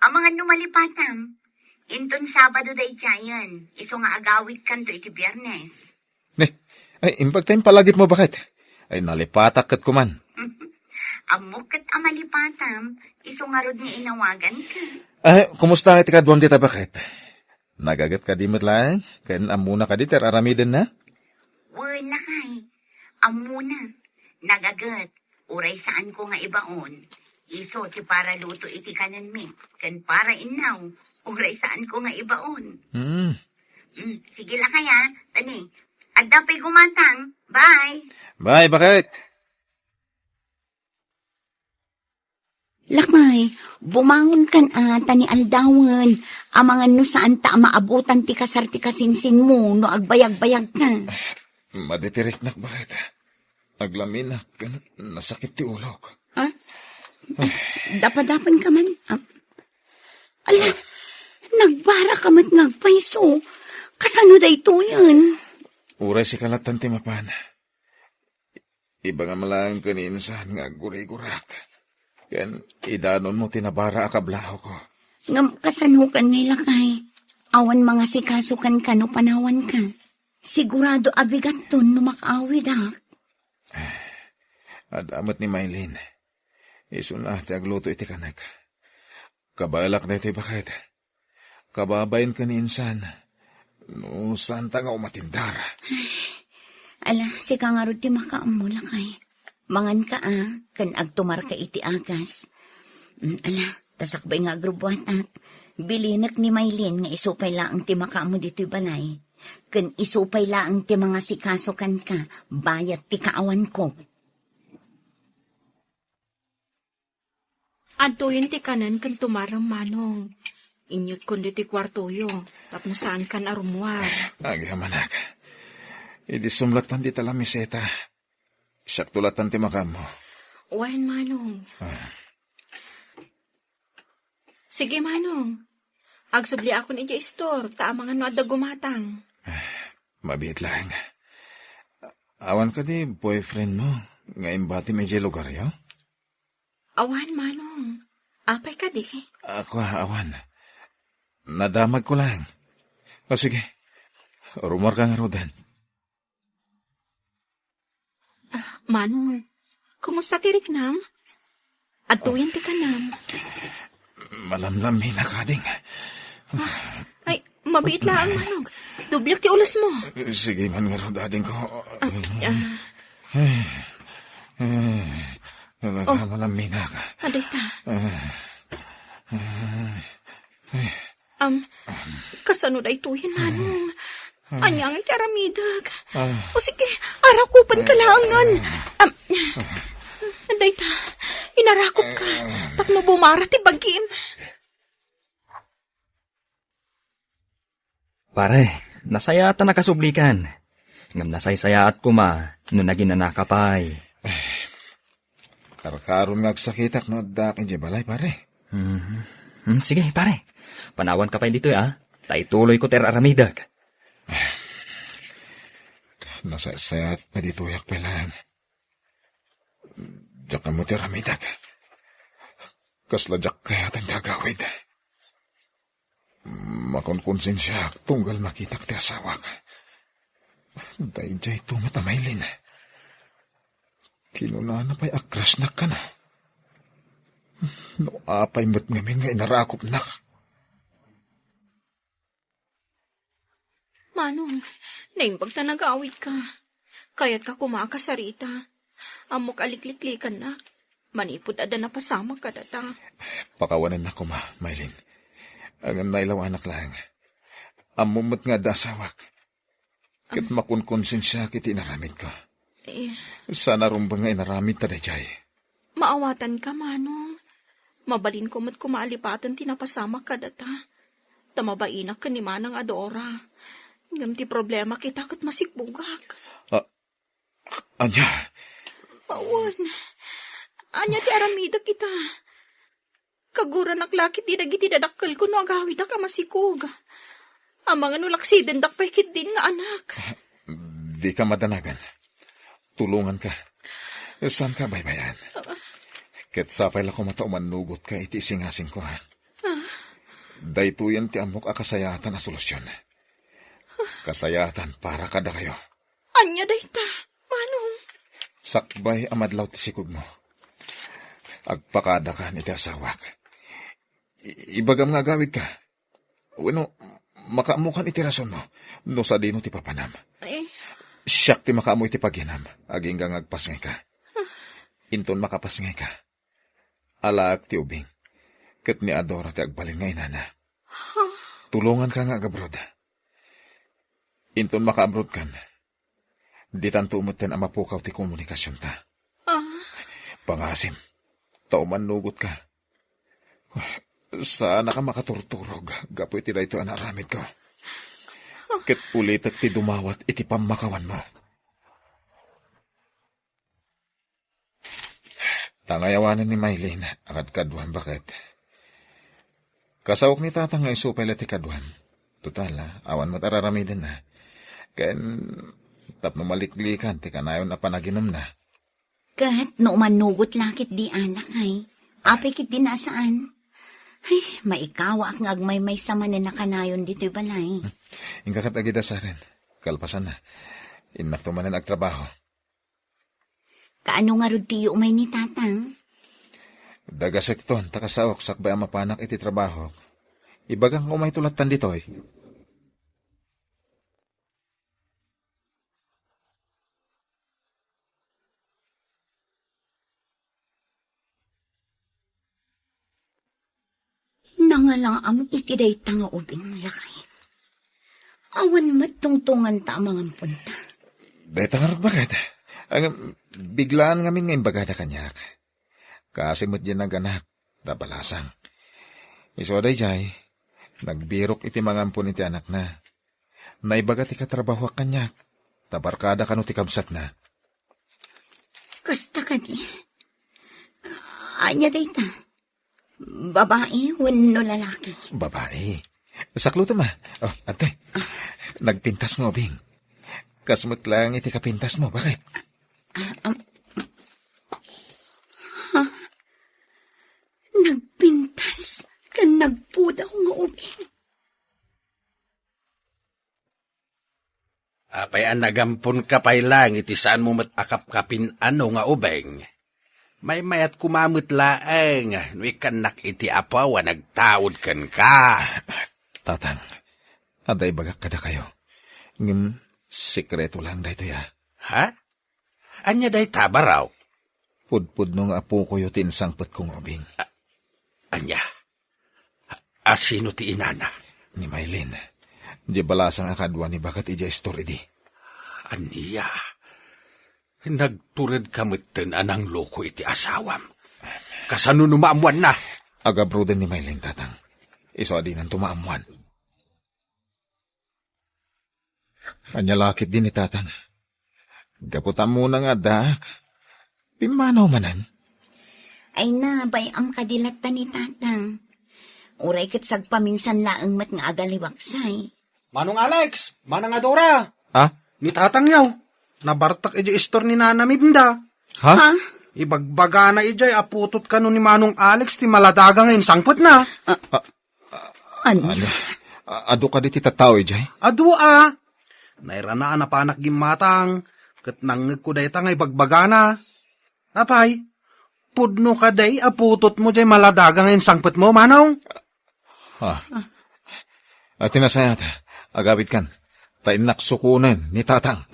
Amangan no malipatam, inton Sabado daydiayen, isu nga agawidkanto iti Biernes. Ne, ay, imbag ta impalagipmo, baket? Ay, nalipatak ket kuman. Ammok ket a malipatam, isu ngarud nga inawaganka. Ay, kumusta nga iti kaduam dita, baket? Nagaget kadi met laeng? Ken ammona kadi ti ar-aramidenna? Wen, lakay. Ammona. Nagaget. Uray saanko nga ibaon, isu ti para luto iti kanenmi, ken para innaw, uray saanko nga ibaon. Hmm. Hmm, sige, lakay, a. Tani, adda pay gumatang. Bye. Bye, baket. Lakay, bumangonkan a, ta ni aldawen. Amangan no saanta a maabutan ti kasar ti kasinsinmo no agbayagbayagka. Madi ti riknak, baket. Aglaminak ken nasakit ti ulok. Ha? Dapadapanka man. Ah. Ala, nagbara ka met nga agpayso. Kasano daytoyen? Uray sika lattan ti mapan. Ibagam laeng ken ni insan nga aggurigurak. Ken idanonmo ti nabara a kablaawko. Ngem kasano ken ni lakay? Awan mangasikaso kenka no panawanka. Sigurado a bigatton no makaawidak. Adda met ni Maylin. Isuna ti agluto iti kanek. Kabaelak daytoy, baket. Kababain ken ni insan. No saanta nga umatindar. Ala, sika ngarud ti makaammo, lakay. Manganka a, ken agtumarka iti agas. Mm, ala, ta sakbay nga agrubbuatak. Bilinek ni Maylin nga isu pay laeng ti makaammo ditoy balay. Ken isu pay laeng ti mangasikaso kenka, bayat ti kaawanko. Adtoyen ti kanen ken tumarem, Manong. Inyutkon ditoy kuartoyo, tapno saankan a rummuar. Agyamanak. Idissum lattan dita lamiseta. Siakto lattan ti makaammo. Wen, Manong. Ah. Sige, Manong. Agsubliakon idiay istor, ta amangan no adda gumatang. Mabiit laeng. Awan kadi boyfriendmo nga imbatim idiay lugaryo? Awan, Manong. Apay kadi? Ako, awan. Nadamagko laeng. O sige, rummuarka ngaruden. Ah, Manong, kumusta ti riknam? Adtoyen ti kanam. Malamlaminak, ading. Ay, mabiit laeng, Manong. Dubliak ti ulosmo. Sige man ngarud, adingko. Ah, ah. Ay, ay, Oh. Malamminak. Adayta. Ay, ay. Am, kasano daytoyen, Manong? Ania ngay ti aramidek? Ah. O sige, arakupenka laengen. Am, dayta, inarakupka, tapno bumara ti bagim. Pare, nasayaat a nakasublikan. Ngem nasaysayaat koma no naginanaka pay. Karkaron nga agsakitak no addaak idiay balay, pare. Mhm. Hmm, sige, pare. Panawanka pay ditoy, a. Ta ituloyko ti ar-aramidek. Nasaysayaat nga ditoyak pay laeng. Diak ammo ti aramidek. Kasla diak kayat ti agawid. Makonkonsensiaak tunggal makitak ti asawak. Daydiay to met a mailin. Kinunana pay a crushnak kana. No apay met ngamin nga inarakupnak. Manong, naimbag ta nagawidka. Kayatka koma a kasarita. Ammok a likliklikannak. Manipud adda napasamak kadata. Pakawanennak koma, Maylin. Ngem nailawanak laeng. Ammom met nga adda asawak. Ket makonkonsensiaak iti inaramidko. Eh. Saan a rumbeng nga inaramid ta daydiay. Maawatanka, Manong. Mabalinko met koma a lipaten ti napasamak kadata. Ta mabainak ken ni Manang a Dora. Ngem ti problema kita ket masigbugak. Ah, ania? Awan. Ania ti aramidek ita? Kaguranak la ketdi dagiti dadakkelko no agawidak a masikog. Amangan no laksidendak pay ketdin nga anak. Dika madanagan. Tulonganka. Saanka baybay-an. Ket sapay la koma ta umannugotka iti isingasingko, ha? Ah. Daytoyen ti ammok a kasayaatan a solusyon. Kasayaatan para kadakayo. Ania dayta, Manong? Sakbay a madlaw ti sikogmo, agpakadakan iti asawak. I-, ibagam nga agawidka. Wenno, makaammokan iti rasonmo no sadino ti papanam. Eh? Siak ti makaammo iti pagyanam, agingga nga agpasngayka. Inton makapasngayka, alaek ti ubing, ket ni Adora ti agbalin nga inana. Tulonganka nga agabrod. Inton makaabrodkan, ditanto metten a mapukaw ti komunikasionta. Ah. Pangasim, ta umannugotka. Saanaka makaturturog gapu iti daytoy a naaramidko. Ket ulitek ti dumawat iti pammakawanmo. Ta nga awanen ni Maylin a kadkaduam, baket. Kasaok ni Tatang nga isu pay la ti kaduam. Total, ah, awan met a raramidenna. Ken tapno maliklikan ti kanayon a panaginumna. Ket no umanugot la ketdi a lakay, apay ketdi a saan? Ay, maikawaak nga agmaymaysa manen a kanayon ditoy balay. Inka ket agidasaren. Kalpasanna, innakto manen agtrabaho. Kaano ngarud ti umay ni Tatang? Dagasekton, ta kasaok sakbay a mapanak iti trabahok. Ibagak nga umayto lattan ditoy. Nangalaam iti dayta nga ubing, lakay. Awan met tungtunganta a mangamponta. Dayta ngarud, baket. Ang biglaan ngamin nga imbagada kaniak. Kaasi met diay naganak, ta balasang. Isu a daydiay, nagbirok iti mangampon iti anakna. Naibaga ti katrabahoak kaniak, ta barkada kano ti kabsatna. Kasta kadi. Ania dayta? Babai wenno lalaki? Babai. Saklutem a. Oh, ante. Nagpintas nga ubing. Kas met laeng iti kapintasmo, baket? Ah, um, ha? Nagpintas ken nagpudaw nga ubing. Apay a nagamponka pay laeng iti saanmo met a kapkapin-ano nga ubing? Maymayat koma met laeng no ikkannak iti Apo a nagtaud kenka. Tatang, adda ibagak kadakayo. Ngem sekreto laeng daytoy, a. Ha? Ania dayta, baro? Pudpudno nga apokoyo ti insangpetko nga ubing. A-, ania? A-, asino ti inana? Ni Maylin. Diay balasang a kadua ni baket idiay istor idi. Ania? Nagturedka metten a nangloko iti asawam. Kasano no maammoanna? Agabroden ni Maylin, Tatang. Isu a dinanto maammoan. Ania la ketdi ni Tatang? Gapu ta ammona nga addaak, pimmanaw manen. Ay na, bay-am kadi latta ni Tatang. Uray ket sagpaminsan laeng met nga agaliwaksay. Manong Alex, Manang Adora. Ah? Ni Tatang yaw, nabartak idiay istor ni Nana Minda. Ha? Ha? Ibagbagana idiay a putot kano ni Manong Alex ti maladaga nga insangpetna. Ah, Ania? Ania? A-, adu kadi ti tattao idiay? Adu a. Nairana a napanak gimmatang, ket nangngegko dayta nga ibagbagana. Apay, pudno kadi a putotmo diay maladaga nga insangpetmo, Manong? Ah. Ati nasayat, agawidkan. Ta innak sukonen ni Tatang.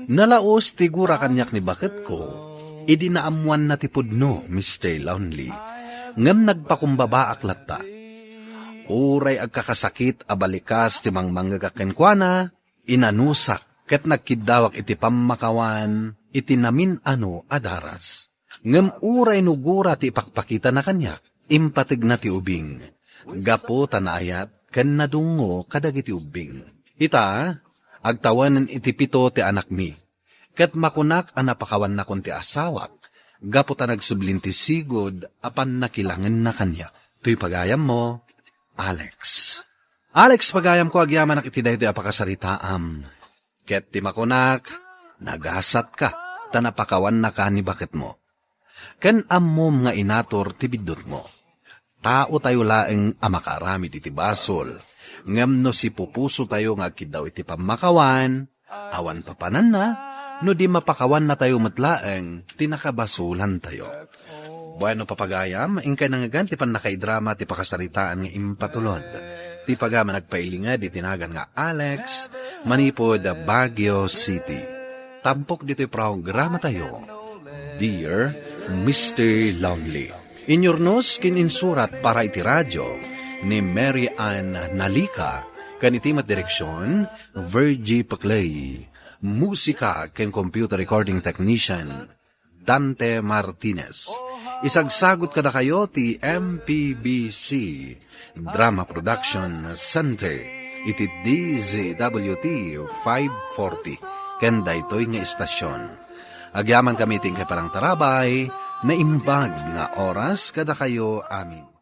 Nalaus ti gura kaniak ni baketko, idi naammoanna ti pudno, Mister Lonely. Ngem nagpakumbabaak latta. Uray agkakasakit a balikas ti mangmangngegak kenkuana, inanusak ket nagkiddawak iti pammakawan iti namin-ano a daras. Ngem uray no gura ti ipakpakitana kaniak, impategna ti ubing, gapu ta naayat ken nadungngo kadagiti ubbing. Ita, agtawanen iti pito ti anakmi, ket makunak a napakawannakon ti asawak, gapu ta nagsublin ti sigud a pannakilangenna kaniak. Toy pagayammo, Alex. Alex, pagayamko, agyamanak iti daytoy a pakasaritaam. Ket ti makunak, nagasatka, ta napakawannaka ni baketmo. Ken ammom nga inatur ti biddutmo. Taotayo laeng a makaaramid iti basol, ngem no sipupusotayo nga agkiddaw iti pammakawan, awan papananna, no di mapakawannatayo met laeng ti nakabasolantayo. Bueno, papagayam, inkay nangngegan ti pannakaidrama ti pakasaritaan nga impatulod. ti pagama nagpailinged iti nagan nga Alex, manipud Baguio City. Tampok ditoy programatayo, Dear Mister Lonely. Inyurnos ken insurat para iti radio ni Mary Ann Nalica, ken iti met direksion, Virgie Paclay. Musika ken computer recording technician, Dante Martinez. Isagsagut kadakayo ti M P B C Drama Production Center iti D Z W T five forty ken daytoy nga istasion. Agyamankami iti inkay panangtarabay, naimbag nga oras kadakayo amin.